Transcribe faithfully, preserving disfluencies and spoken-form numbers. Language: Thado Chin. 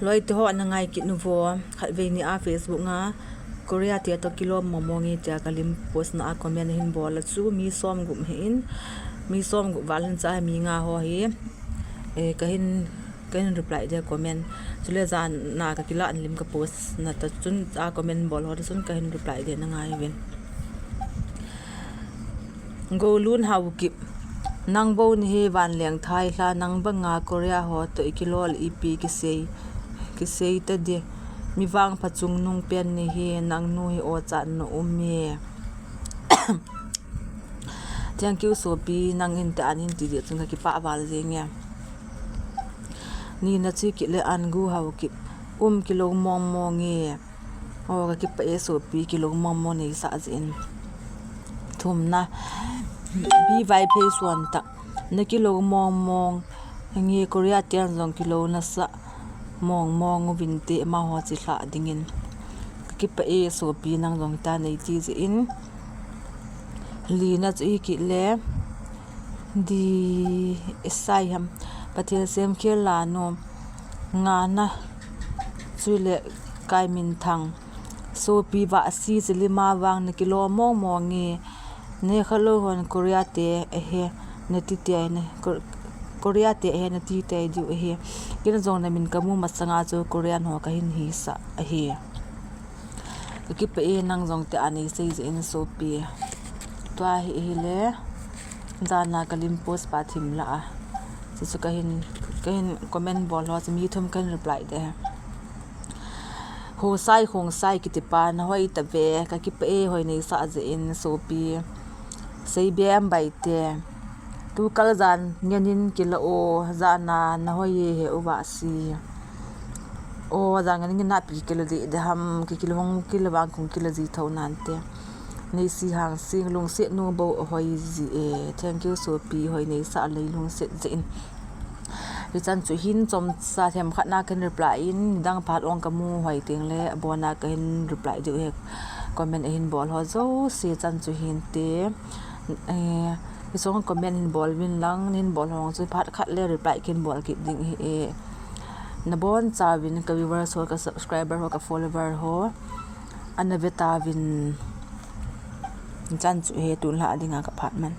Loi te ho na ngai kit nu vo, khat vei ni a Facebook nga Korea te to kilom mong mong e tia ka lim post na a comment hin bol a chu mi som gup hi in, mi som gup val hin cha mi nga ho hi, eh, ka hin, ka hin reply de comment. Chule jan na ka kila an lim ka post na ta chun a comment bol ho ta chun ka hin reply de na ngai vin. Golun Haokip, nang bou ni hi vanleng thai hla, nang banga Korea ho to i kilol ipi kisei, kisei ta di. Mi vangpha chungnung pen ni hi, nang nu hi o chan na um e. Thank you sopi, nang in te an in ti di chun ka kipah val jeng e. Ni na chi kit le Angu Haokip, um kilom mong mong e. O, ka kipah e sopi, kilom mong mong nei sah jeh in. Thumna, Bi Vaiphei Suantak, na kilom mong mong nge Korea tian jong kilom na sah mong mong uvin te amaho chi hla dingin. Ka kipah e sopi, nang jong ta nei ti jeh in. Lina chu i kit le di esai ham, Pathen sem khel la nu, ngana chule Kaiminthang. Sopi Vahsi chilima vang na kilom mong mong e, ne khalou hon Korea te ahe na ti te ne, Ko-, Korea te ahe na ti te diu ahe. Kina jong na min ka mu masanga chu Korean ho ka hin hisah ahe. Ka kipah e, nang jong te an nei sei jeh in sopi. Tua hi, hi le, jana ka lim post pa thim la a. Chu chu ka hin, ka hin comment bol ho chu mi thum ka hin reply de. Hosai Khongsai kiti pa, na hoi ta ve, ka kipah e, hoi nei sah jeh in sopi. Sei bem bai te. Tu kal jan ngen in kila o, jana na hoi e he u Vahsi. O, jan ngen in na pi kila di de ham, ki kila hong kila vang kong kila ji tho nan te. Nei si hang sing lungset nu bou a hoi ji e. Thank you sopi, hoi nei sah le lungset jeh in. Hichan chu hin chomcha them khat na ka hin reply in, dang phat ong ka mu hoi teng le, abona ka hin reply diu he comment a hin bol ho jouse chan chu hin te. Eh, hi song comment hin bol vin lang, hin bol hong chu phat khat le reply kin bol kit ding hi e. Na boncha vin ka viewers ho, ka subscriber ho, ka follower ho. Ana ve ta vin chan chu he tun la dinga ka phat man.